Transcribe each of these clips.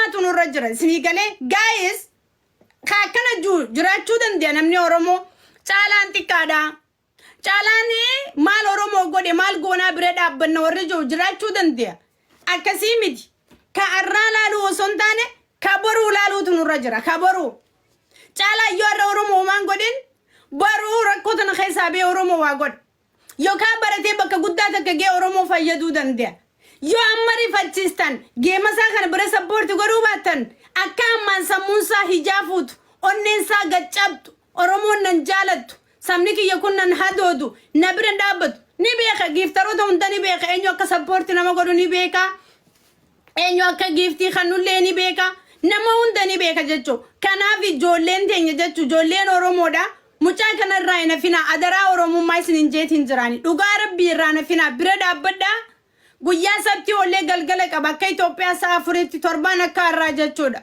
Oromummaatu nurra jira. Isinii galee, guys, ka akkana jiru jiraachuu danda'a. Namni Oromoo Caalaan xiqqaadha. Caalaan maal Oromoo godhe, maal goonaa bira dhaabbanna warri jiru jiraachuu danda'a. Akkasii miti. Ka arraa laaluu osoo hin taane, ka boruu laaluutu nurra jira. Ka boruu. Caalaa yoo har'a Oromoo waan godhin, boruu rakkoo tana keessaa ba'ee Oromoo waa godha. Yookaan baratee bakka guddaa takka ga'ee Oromoo fayyaduu danda'a. Yoo amma rifachiistan, geemasaa kana bira support godhuu baattan, akka ammaan sammuunsaa hijaa fuutu, onneensaa gaccabxu, Oromoon nan jaalattu, sabni kiyya kun nan hadoodu, na bira hin dhaabbatu. Ni beeka, gifteroota hunda ni beeka, eenyu akka support nama godhu ni beeka. Eenyu akka gift kannullee ni beeka. Nama hunda ni beeka jechuudha. Kanaaf ijoolleen teenya jechuudha, ijoolleen Oromoodha. Mucaa kanarraa hin hafinaa, adaraa Oromummaa isin hin jeetiin jiraani. Dhugaa Rabbii irraa hin hafinaa, bira dhaabbadhaa. Guyyaa Sabtii ollee galgala qaba akka Itoophiyaa sa'a 4tti, torbaan akka har'aa jechuudha.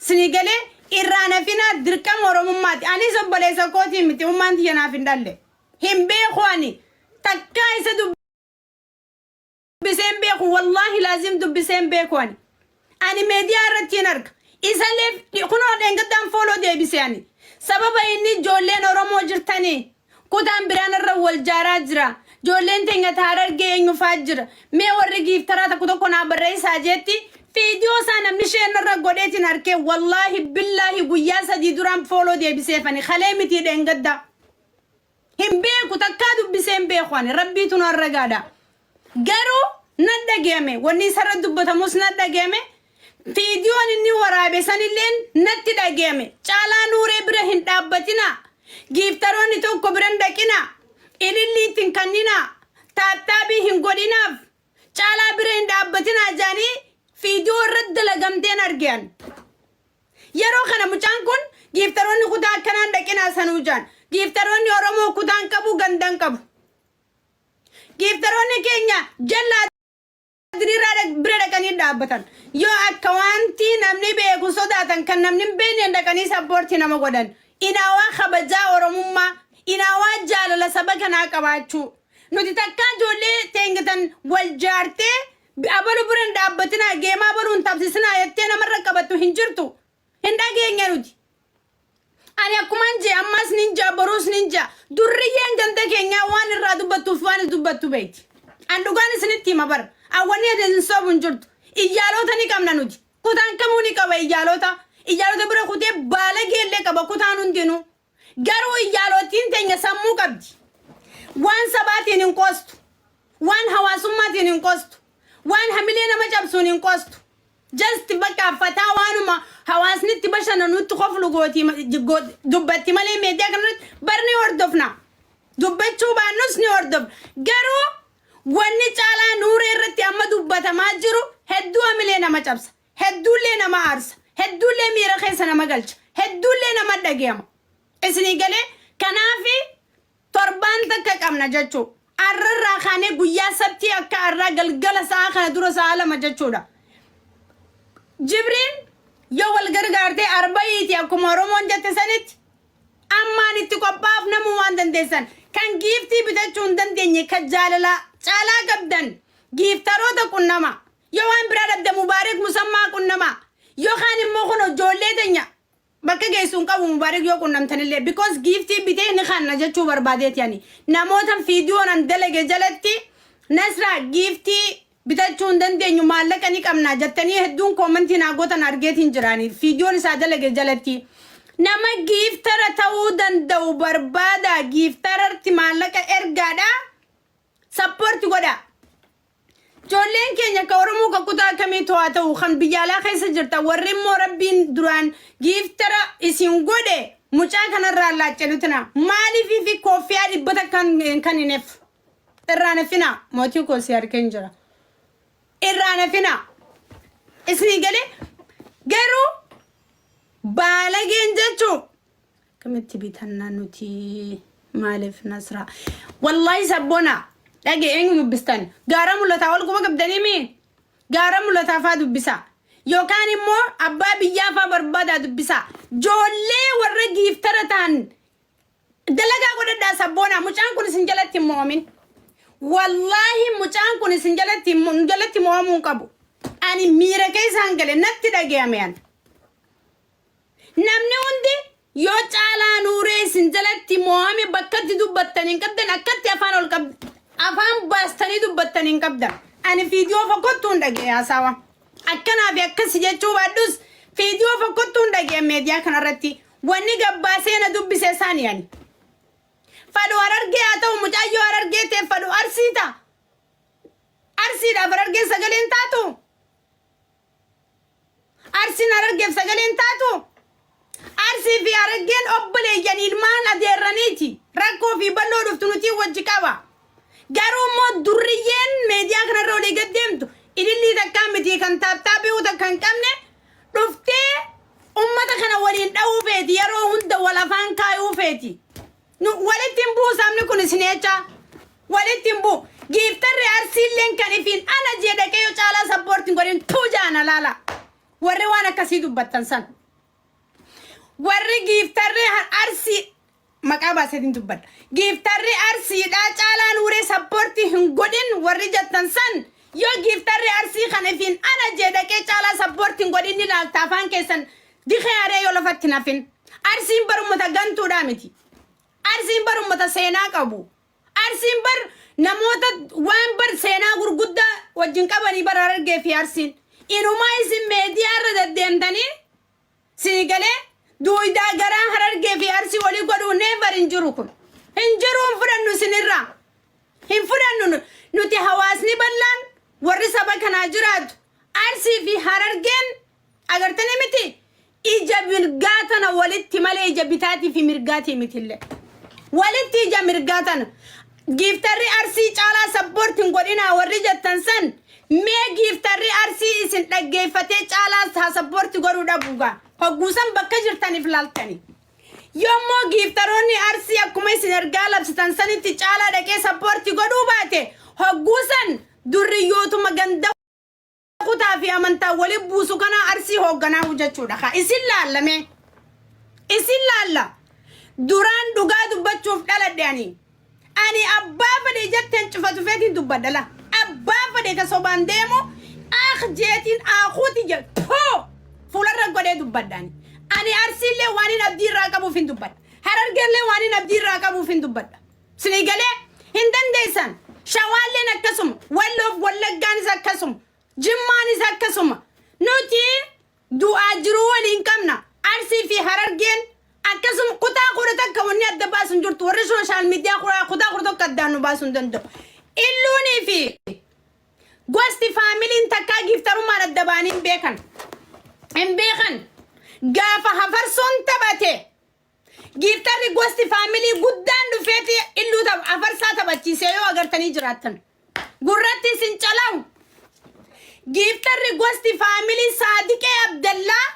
Isinii galee, irraa hin hafinaa, dirqama Oromummaati. Anis obboleessa kootii miti, ummaan tiyya naaf hin dhalle. Hin beeku ani. Takkaa isa dubbisee hin beeku, wallaahi laazim dubbisee hin beeku ani. Ani meediyaa irratti hin arga. Isallee kunoo dheengaddaan follow deebise ani. Sababa inni ijoolleen Oromoo jirtanii kutaan biraan irra wal jaaraa jira. Ijoolleen teenya taarargee eenyu fa'aa jira. Mee warri gifteraa tokko tokko naa barreessaa jeetti viidiyoo isaa namni isheen irra godheetiin harkee, wallaahi billaahi guyyaa 3 duraan follow deebiseefani, kalee mitii, dheengaddaa. Hin beeku, takkaa dubbisee hin beeku ani, Rabbiitu na ragaadha. Garuu nan dhagayame, wanni isarra dubbatamus nan dhagayame, viidiyoon inni waraabe sanilleen natti dhagayame. Caalaa Nuuree bira hin dhaabbatinaa. Gifteroonni tokko bira hin dhaqinaa. Ilillii ittiin kanninaa. Tap tapii hin godhinaaf. Caalaa bira hin dhaabbatinaa jaanii viidiyoo irratti dalagamteen argean. Yeroo kana mucaan kun gifteroonni kutaa akkanaan dhaqinaa sanuu jaan. Gifteroonni Oromoo kutaan qabu, gandan qabu. Gifteroonni keenya jallaa diriiraa bira dhaqanii dhaabbatan. Yoo akka wanti namni beeku sodaatan, kan namni hin beekne dhaqanii support nama godhan. Inaawaa kabajaa Oromummaa, inaawaa jaalala saba kanaa qabaachuu. Nuti takkaa ijoollee teengatan wal jaartee abalu bira hin dhaabbatinaa, geemaa abaluu hin tapsisinaa jettee namarra qabattu hin jirtu. Hin dhageenya nuti. Ani akkuman jee ammas nin jaa, boruus nin jaa. Durriyyeen ganda keenyaa waan irraa dubbattuuf waan dubbattu beekti. An dhugaan isinitti hima bara. Awwanni ati isin soobu hin jirtu. Iyyaalota ni qabna nuti. Kutaan kamuu ni qaba iyyaalota. Iyyaalota bira kutee baalagee illee qaba kutaan hundinuu. Garuu iyyaalotiin teenya sammuu qabdi. Waan sabaatiin hin qoostu. Waan hawaasummaatiin hin qoostu. Waan hamilee nama cabsuun hin qoostu. Just bakka fataa waanuma hawaasni itti bashannanutti koflu gootii dubbatti malee miidiyaa kanarratti bar ni hordofna. Dubbachuu baannus ni hordofna. Garuu wanni Caalaa Nuuree irratti amma dubbatamaa jiru hedduu hamilee nama cabsa. Hedduullee nama aarsa. Hedduullee miira keessa nama galcha. Hedduullee nama dhagayama. Isinii galee, kanaafi torbaan takka qabna jechuu. Arrarraa kaanee guyyaa Sabtii akka arraa galgala sa'a kana dura sa'a 2 jechuudha. Jibriin yoo wal gargaartee arba'iiti akkuma Oromoon jette sanitti ammaan itti qophaa'aaf namuu waan dandeessan. Kan gift bitachuu hin dandeenye, kan jaalala Caalaa qabdan, gifteroota qunnama. Yoo waan biraa dhabde, Mubaarik Musammaa qunnama. Yookaan immoo kun ijoollee teenya bakka geessu hin qabu Mubaarik yoo qunnamtanillee, because gift bitee ni kanna jechuu barbaadeeti ani. Namoota viidiyoon an dalage jalatti "Nasraa, gift bitachuu hin dandeenyu, maallaqa ni qabna" jettanii hedduun comment naa gootan argeetiin jiraani viidiyoon isaa dalage jalatti. Nama giftera ta'uu danda'u barbaada, gifterarti maallaqa ergaadha, support godha. Ijoolleen keenya akka Oromoo kan kutaa kamiitu haa ta'u, kan biyya alaa keessa jirta, warri immoo Rabbiin duraan giftera isin godhe, mucaa kanarraa laaccanutina. Maaliif fi kooffiyaa 100 kan hin efu irraan hafina? Mootii koo si harkeen jira. Irraan hafina. Isinii galee, garuu baalageen jechuu akkamitti bitannaa nuti? Maaliif Nasraa? Wallaahi sabboona dhage, eenyu dubbistan? Gaara Mul'ataa ol quba qabdanii mi? Gaara Mul'ataa faa dubbisaa yookaan immoo abbaa biyyaa faa barbaadaa dubbisaa. Joollee warra giftera ta'an dalagaa godhadhaa. Sabboonaa, mucaan kun isin jalatti hin mo'amin. Wallaahi mucaan kun isin jalatti jalatti mo'amuu hin qabu. Ani miira keessaan gale, natti dhagayame an. Namni hundi yoo Caalaa Nuuree isin jalatti mo'ame bakkatti dubbattan hin qabdan, akkatti afaan ol qab afaan baastanii dubbattan hin qabdan. Ani viidiyoo fokkottuun dhaga'e haasawa. Akkanaa fi akkasi jechuu baadhus, viidiyoo fokkottuun dhaga'e meediyaa kanarratti. Wanni gabbaasee na dubbise isaanii ani. Fadhu Harargee haa ta'u, mucaayyoo Harargee ta'e fadhu Arsii ta'a. Arsiidhaaf Harargeen sagaleen taatu? Arsiin Harargeef sagaleen taatu? Arsii fi Harargeen obboleeyyan ilmaan adeerraniiti. Rakkoo fi bal'oo dhuftu nuti wajji qaba. Garuu immoo durriyyeen meediyaa kanarra olii gad deemtu ilillii takkaa miti, kan taaptaaphii takka hin qabne dhuftee ummata kana waliin dha'uu feeti, yeroo hunda wal afaan kaayuu feeti. Nu walitti hin bu'u sabni kun isin jecha. Walitti hin bu'u. Giiftarri Arsiilleen kan ifiin ana jee dhaqee yoo Caalaa support hin godhin tuu jaana laala. Warri waan akkasii dubbattan san. Warri giiftarri Arsii maqaa baaseetiin dubbadha. Giiftarri Arsiidhaa Caalaa Nuuree support hin godhin warri jettan san, yoo giiftarri Arsii kan ifiin ana jee dhaqee Caalaa support hin godhin ni laalta, afaan keessan dikee haree yoo lafatti hin hafin. Arsiin bar ummata gantuudhaa miti. Arsiin bar ummata seenaa qabu. Arsiin bar namoota waan bar seenaa gurguddaa wajjin qabanii bar Harargee fi Arsiin. Inumaa isin meediyaa irra deddeemtanii sii galee duuyidaa garaa Harargee fi Arsii walii godhuu never, hin jiru kun. Hin jiru, hin fudhannu isinirraa. Hin fudhannu. Nuti hawaasni bal'aan warri saba kanaa jiraatu Arsii fi Harargeen agartanii miti, ija mirgaa tana walitti malee ija bitaatii fi mirgaatii mitillee. Walitti ija mirgaa tana. Giiftarri Arsii Caalaa support hin godhinaa warri jettan san, mee giiftarri Arsii isin dhaggeeffatee Caalaa haa support godhuu dhabuugaa. Hogguusan bakka jirtaniif laaltanii. Yommuu giiftaroonni Arsii akkuma isin ergaa labsitan sanitti Caalaa dhaqee support godhuu baate, hogguusan durriyyootuma ganda kutaa fi amantaa waliin buusu kana Arsii hoogganaa jechuudha. Haa isin laallame. Isin laalla. Duraan dhugaa dubbachuuf dhaladhe ani. Ani abbaa fedhe jetteen cufatu feetiin dubbadha la. Abbaa fedhe ka sobaan deemu ah jeetiin aakuuti jedhu fuularra godhee dubbadha ani. Ani Arsiillee waan hin abdii irraa qabuuf hin dubbadha. Harargeellee waan hin abdii irraa qabuuf hin dubbadha. Sinii galee hin dandeessan. Shawaalleen akkasuma. Walloof Wallaggaanis akkasuma. Jimmaanis akkasuma. Nuti du'aa jiruu waliin qabna. Arsii fi Harargeen akkasuma kutaa 11 wanni adda baasu hin jirtu. Warri social media kutaa 11 addaan nu baasuu hin danda'u. Illuunii fi gosti faamiliin takkaa giiftarummaan adda baanii hin beekan. Hin beekan. Gaafa hafarsoon taphate, giiftarri gosti faamilii guddaan dhufeeti illuu hafarsaa taphachiisee yoo agartanii jiraattan. Gurratti isin calawu. Giiftarri gosti faamilii Saadiqee Abdallaa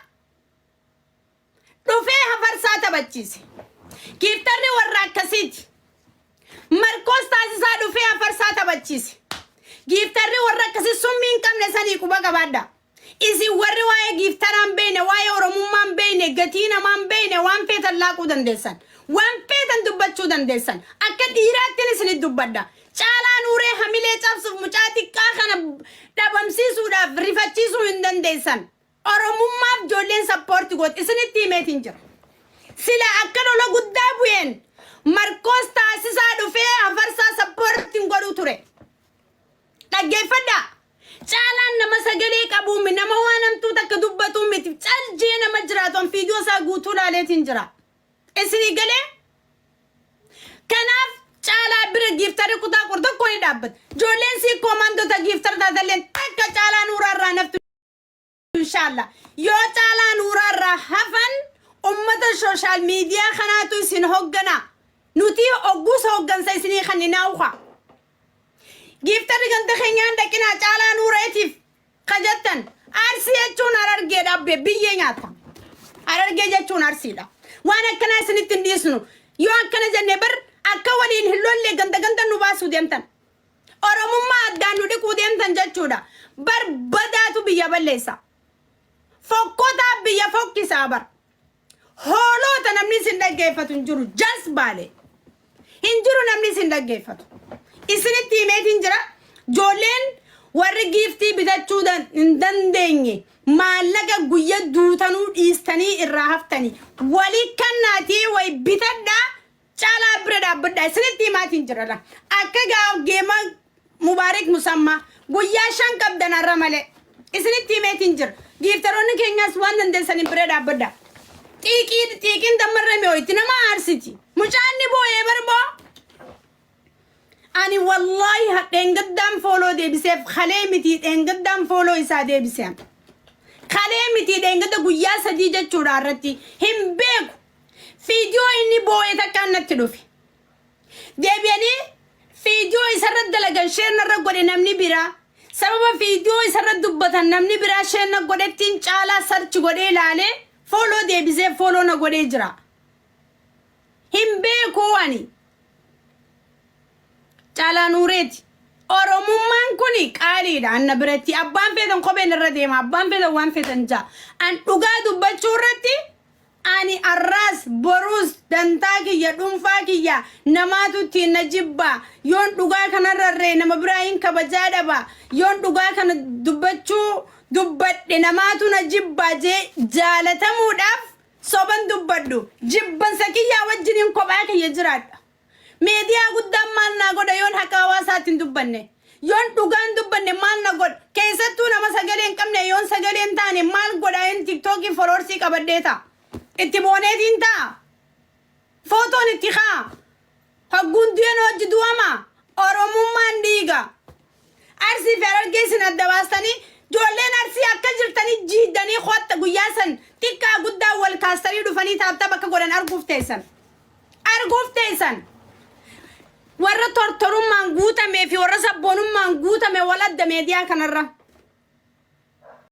dhufee hafarsaa taphachiise. Giiftarri warra akkasiiti. Markoos Taasisaa dhufee hafarsaa taphachiise. Giiftarri warra akkasii summii hin qabne sanii quba qabaadha. Isin warri waa'ee giiftaraa hin beekne, waa'ee Oromummaa hin beekne, gatii namaa hin beekne, waan feetan laaquu dandeessan. Waan feetan dubbachuu dandeessan. Akka dhiiraattiin isinit dubbadha. Caalaa Nuuree hamilee cabsuuf, mucaa xiqqaa kana dhabamsiisuudhaaf rifachiisuu hin dandeessan. Oromummaaf ijoolleen support gooti. Isinitti himeetiin jira. Sila akka lola guddaa bu'een Markoos Taasisaa dhufee hafarsaa support hin godhu ture. Dhaggeeffadhaa. Caalaan nama sagalee qabuumi, nama waan hamtuu takka dubbatuu miti. Caljee nama jiraatu an viidiyoo isaa guutuu laaleetiin jira. Isinii galee? Kanaaf Caalaa bira giiftarri kutaa 11 ni dhaabbata. Ijoolleen sii koomaandota giiftar taatalleen takka Caalaa Nuuraa irraa naftu inshallah. Yoo Caalaa Nuuraa irraa hafan, ummata social media kanaatu isin hoggana. Nuti hogguus hoggansa isinii kanninaa uka. Giiftarri ganda keenyaan dhaqinaa Caalaa Nuureetiif ka jettan, Arsii jechuun Harargeedha, abbee biyyee nyaata. Harargee jechuun Arsiidha. Waan akkanaa isinitti hin dhiisnu. Yoo akkana jenne bar akka waliin hin lolle ganda ganda nu baasuu deemtan. Oromummaa addaan nu dhiquu deemtan jechuudha. Bar badaatu biyya balleessa. Fokkotaa biyya fokkisaa bar. Hooloota namni isin dhaggeeffatu hin jiru. Jas baale. Hin jiru namni isin dhaggeeffatu. Isinitti himeetiin jira. Ijoolleen Warri giiftii bitachuu hin dandeenye, maallaqa guyya duutanuu dhiistanii irraa haftanii walii kannaatii way bitadhaa, Caalaa bira dhaabbadhaa. Isinitti himaatiin jirala. Akka geema Mubaarik Musammaa guyyaa 5 qabdan har'a malee. Isinitti himeetiin jira. Giiftaroonni keenyaas waan dandeessaniin bira dhaabbadhaa. Xiiqii xiiqiin dammarra mi'ooyti, nama aarsiti. Mucaan ni boo'ee barboo. Ani wallaahi dheengaddaan follow deebiseef, kalee miti, dheengaddaan follow isaa deebise. Kalee miti, dheengadda, guyyaa 3 jechuudha irratti hin beeku. Fiidiyoo inni boo'e takkaan natti dhufe. Deebi'anii fiidiyoo isarra dalagan share narra godhe namni biraa. Sababa fiidiyoo isarra dubbatan namni biraa share na godhettiin Caalaa search godhee ilaalee follow deebisee follow na godhee jira. Hin beeku ani. Caalaa Nuureeti. Oromummaan kun qaaliidha anna biratti. Abbaan feetan kopheen irra deema. Abbaan feetan waan feetan ja'a. An dhugaa dubbachuu irratti ani arraas boruus dantaa kiyya dhuunfaa kiyya namaatu ittiin na jibbaa. Yoon dhugaa kanarra irree nama biraa hin kabajaa dhaba. Yoon dhugaa kana dubbachuu dubbadhe namaatu na jibbaa jee jaalatamuudhaaf soban dubbadhu. Jibbansa kiyyaa wajjiniin kophaa kiyya jiraadha. Miidiyaa guddaan maal naa godha yoon haqa hawaasaatti hin dubbanne? Yoon dhugaan dubbanne maal na godha? Keessattuu nama sagalee hin qabne yoon sagalee hin taane maal godha? Hin TikTokii followersii qabadhee ta'a. Itti booneetiin ta'a. Footoon itti kaa'a. Hogguun du'een hojii du'ama. Oromummaan dhiiga. Arsii fi Harargee isin adda baastanii, ijoolleen Arsii akka jirtanii jiidanii kotta, guyyaa san xiqqaa guddaa wal kaastanii dhufanii tap tap akka godhan arguuf teessan. Arguuf teessan. Warra tortorummaan guutamee fi warra sabboonummaan guutame wal adda meediyaa kanarra.